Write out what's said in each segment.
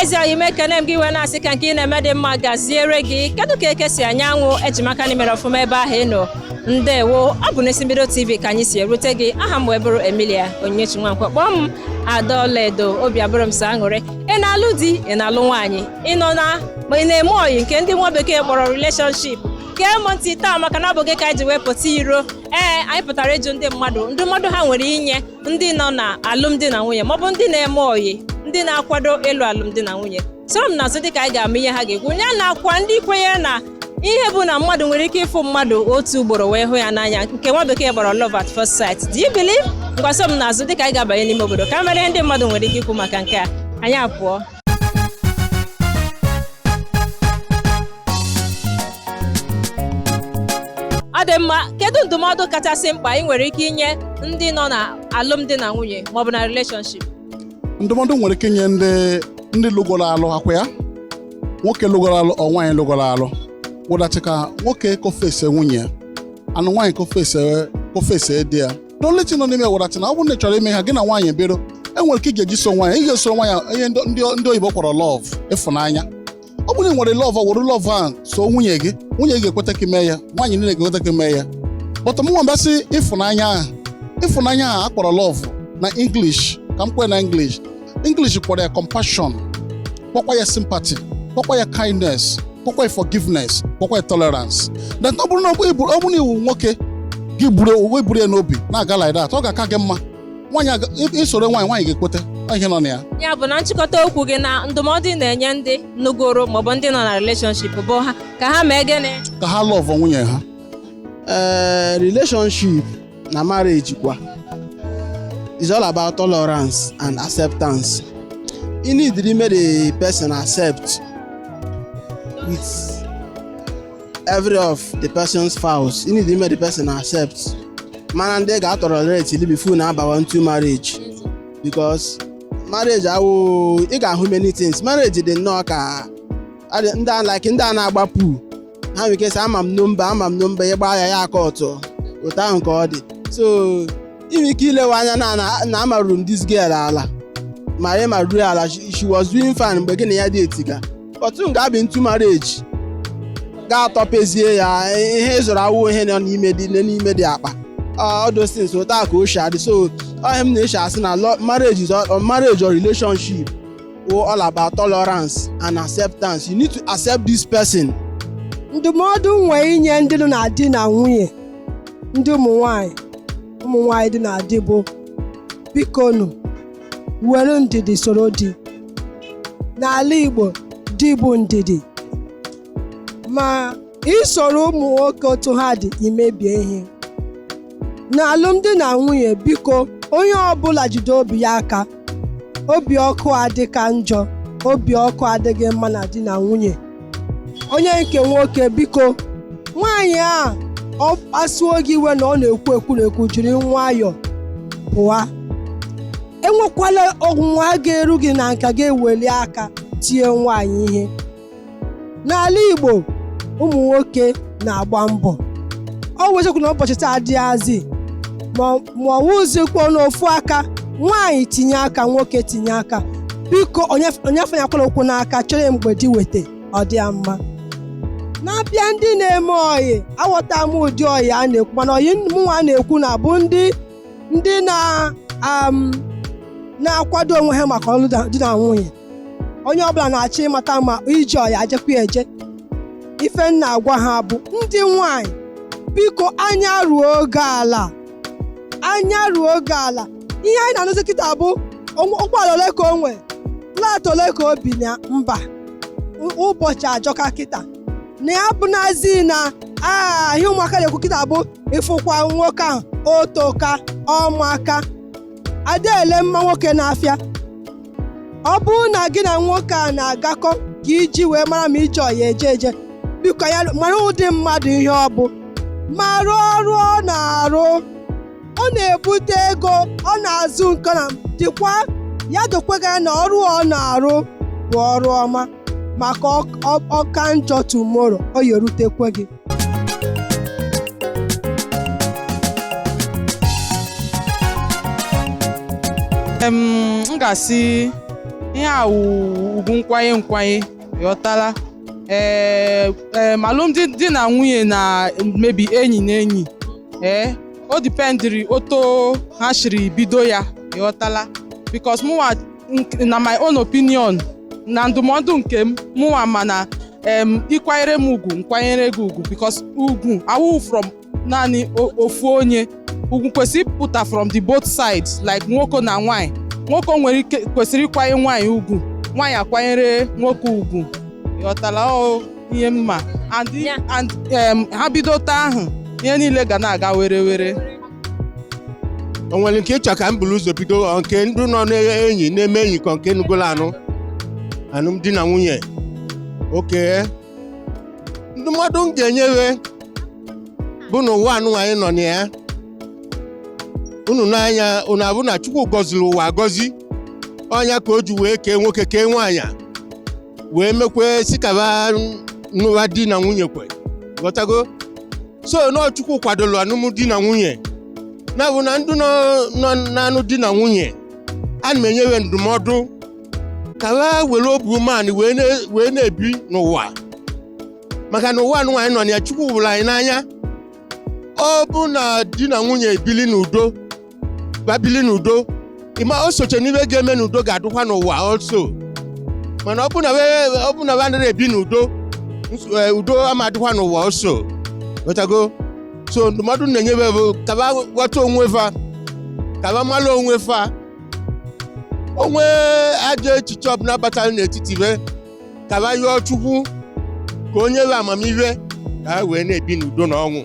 Ezi oyi m, ekene m gị wee na-asị ka nke ị na-eme dị mma gaziere gị. Kedu ka eke si anyanwụ ejimaka na mere ọfụma ebe ahụ ị nọ? Ndewo. Ọ bụ n'Isi Mbido TV ka anyị si erute gị. Aha m wee bụrụ Emilia Onyinyechi Nwankwo. Kpọọ m Adaọlaedo, obi abụrụ m sọ aṅụrị. Ị na-alụ di, ị na-alụ nwaanyị, ị nọ na ma ị na-eme oyi nke ndị nwa bekee kpọrọ relationship, gee m ntị taa, maka na ọ bụ gị ka anyị ji wee pụta iro. Ee, anyị pụtara ịjụ ndị mmadụ ndụmọdụ ha nwere inye ndị nọ na alụmdi na nwunye maọbụ ndị na-eme oyi, ndị na-akwado ịlụ alụmdi na nwunye. Soro m n'azụ dịka anyị ga-ama ihe ha ga-ekwu ya, na akwa ndị kwenyere na ihe bụ na mmadụ nwere ike ịfụ mmadụ otu ugboro wee hụ ya n'anya, nke nwa bekee kpọrọ love at first sight. Do you believe? Ngwa, so m n'azụ dịka anyị ga-abanye n'ime obodo ka mere ndị mmadụ nwere ike ikwu maka nke a. Anyị apụọ. Ọ dị mma. Kedu ndụmọdụ kachasị mkpa ị nwere ike inye ndị nọ na alụmdi na nwunye maọbụ na relationship? Ndụmọdụ nwere ike inye ndị lụgoro alụ, akwa ya nwoke lụgoro alụ, ọ nwaanyị lụgoro alụ, wụdachi ka nwoke kofese nwunye ya, anụ nwaanyị kofese di ya. N'oleti nọ n'ime wụdachi na ọ bụrụ na ị chọrọ ime ha, gị na nwaanyị biro, enwere ike ị ga-eji so nwaanyị, ị ga-esoro nwaanyị ihe ndị oyibo kpọrọ love, ịfụnanya. Ọ bụrụ na ị nwere love, were love ahụ so nwunye gị. Nwunye gị ga-ekweta ka ime ya, nwaanyị niile ga-ekweta ka ime ya. But mụnwa mbịasị ịfụnanya ahụ, ịfụnanya ahụ akpọrọ love na English, ka m kwee na English, English kpọrọ ya compassion, kpọkwa ya sympathy, kpọkwa ya kindness, kpọkwa ya forgiveness, kpọkwa ya tolerance. Then ọ bụrụ na iwu nwoke gị buru uwe buru ya n'obi na-aga like that, ọ ga-aka gị mma. Nwaanyị isoro nwaanyị, nwaanyị ga-ekwete. Ọ ihe nọ na ya. Ya bụ na nchịkọta okwu gị na ndụmọdụ ị na-enye ndị nugoro maọbụ ndị nọ na relationship bụ ha ka ha mee gịnị? Ka ha love nwunye ha. Ee, relationship na marriage kwa is all about tolerance and acceptance. You need to make the person accept with every of the person's fouls. You need to make the person accept, mana ndị ga-tolerate before na abawa into marriage, because marriage awụ ị ga-ahụ many things. Marriage dị nnọọ ka ndị a like ndị a na-agba pool, ha nwere ike sị, "Ama m number, ama m number." Ịgba ya, ya aka ọtọ otu ahụ ka ọ dị. So ị nwere ike ilewe anya na amaruru m this girl ala, ma ị maruru ya ala. She was doing fine mgbe gị na ya dị etiga, but m ga-abị into marriage, ga-atọpezie ya ihe ị zụrụ awụ ihe nọ n'ime dị akpa. All those things, otu a ka o si adị. So ọhịa m na-eche asị na marriage is all, marriage or relationship wụ all about tolerance and acceptance. You need to accept this person. Ndụmọdụ nwee inye ndị nọ na di na nwunye, ndị ụmụ nwanyị dị na di, bụ bikonu were ndidi soro di. N'ala Igbo, di bụ ndidi, ma isoro ụmụ nwoke otu ha dị imebie ihe n'alụmdi na nwunye. Biko, onye ọbụla jide obi ya aka. Obi ọkụ adịka njọ, obi ọkụ adịghị mma na di na nwunye. Onye nke nwoke, biko, nwaanyị a ọ kpasuo gị iwe na ọ na-ekwu ekwurekwu, jiri nwayọọ pụọ. Enwekwala ọnwụnwa ga-eru gị na nka ga-eweli aka tie nwaanyị ihe. N'ala Igbo, ụmụ nwoke na-agba mbọ. Ọ wezikwu na ụbọchị taa adịghịzị ma ọ wụzikwa n'ofu aka, nwaanyị tinye aka, nwoke tinye aka. Biko, onye fanyakwala ụkwụ n'aka chere mgbe di weta ọ dị ya mma. Na-abịa ndị na-eme ọyị, aghọta m ụdị ọyị a na-ekwu, mana ọyị mụnwa na-ekwu na bụ ndị na na-akwado onwe ha maka ọlụ di na nwunye. Onye ọbụla na-achọ ịmata ma ije ọyị ajekwa eje. Ife m na-agwa ha bụ, ndị nwanyị, biko, anya ruo oge ala, anya ruo oge ala. Ihe anyị na-anụzi kịta bụ ụgbọala ole ka o nwe, flat ole ka o bi na mba. Ụbọchị ajọka kịta na ya bụ nazi na ihe ụmụaka na-ekwu kịta bụ ịfụkwa nwoke ahụ otoka ọmụaka ada ele mma nwoke n'afịa. Ọ bụrụ na gị na nwoke a na-agakọ ka iji wee mara ma ije ọya eje eje, biko, ya mara ụdị mmadụ ihe ọ bụ, ma rụọ ọrụ ọ na-arụ, ọ na-ebute ego, ọ na-azụ nke na dịkwa ya dokwega na ọrụ ọ na-arụ bụ ọrụ ọma, maka ọka njọ tomorrow ọ ya erutekwe gị. M ga-asị Ihe a wụ ugwu nkwanye nkwanye, ghọtala? Ee, alụmdi di na nwunye na mebi enyi na enyi, ee, o dependiri oto ha shiri bido ya, ghọtala? Because mụnwa na my own opinion na ndụmọdụ nke m, mụnwa mana ịkwanyere m ugwu, nkwanyere gị ugwu, because ugwu awụ from naanị ofu onye. Ugwu kwesịrị ịpụta from the both sides, like nwoke na nwanyị. Nwoke nwere ike kwesịrị ịkwanye nwaanyị ugwu, nwaanyị akwanyere nwoke ugwu, ghọtala? Ọ ihe mma and and ha bido taa ahụ, ihe niile ga na-aga were were. O nwere nke ịchọ ka m buru ụzọ bido? Ọ nke ndị nọ na-enyi na-eme enyi, ka nke nugolo anụ alụmdi na nwunye? Oke ndụmọdụ m ga-enyewe bụ na ụwa anụ anyị nọ na ya, unu n'anya unu abụ na Chukwu gọziri ụwa agọzi ọnya ka o ji wee kee nwoke, kee nwaanyị, wee mekwe si kaba nụwa di na nwunye kwe, ghọtago? So nọọ Chukwu kwadoro alụmdi na nwunye, na bụ na ndị nọ na-anụ di na nwunye, ana m enyewe ndụmọdụ ka ha were obi umeanị wee na-ebi n'ụwa, maka na ụwa anụnwa anyị nọ na ya, Chukwu hụrụ anyị n'anya. Ọ bụ na di na nwunye ebili n'udo, babili n'udo, ịma o soche n'ibe ga-eme n'udo ga-adụkwa n'ụwa also. Mana ọ bụ na we anaghị ebi n'udo, udo ama adịkwa n'ụwa also, ghọtago? So ndụmọdụ na-enyebe bụ ka ba ghọta onwe fa, ka ba mara onwe fa. Onwe ajọ echiche ọbụla batara n'etiti be, ka ba yọọ Chukwu ka onye we amamihe, ka ha wee na-ebi n'udo na ọṅụ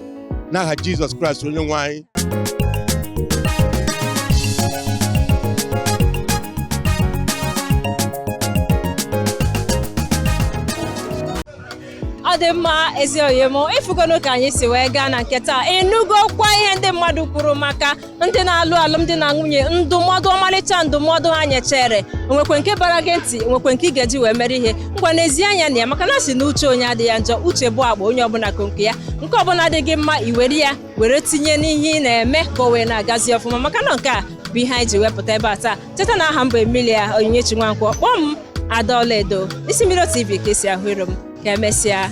n'aha Jizọs Kraịst onye nwe anyị. Ọ dị mma, ezi oyi m. Ịfụgonụ ka anyị si wee gaa na nke taa, ịnụgokwa ihe ndị mmadụ kwuru maka ndị na-alụ alụmdi na nwunye, ndụmọdụ, ọmarịcha ndụmọdụ ha nyechere. Onwekwe nke bara gị ntị, onwekwe nke ị ga-eji wee mere ihe. Ngwa, n'ezi anya na ya, maka na asị na uche onye adịghị ya njọ, uche bụ agba onye ọbụla ka nke ya. Nke ọbụla adịghị mma, i were ya were tinye n'ihe ị na-eme ka o wee na-agazi ọfụma, maka na nke a bụ ihe anyị ji wepụta ebe a taa. Cheta na aha m bụ Emilia Onyinyechi Nwankwọ. Kpọọ m Ada Ọlaedo. Isi Mmiri TV ka esi ahụ iru m. Ka emesịa.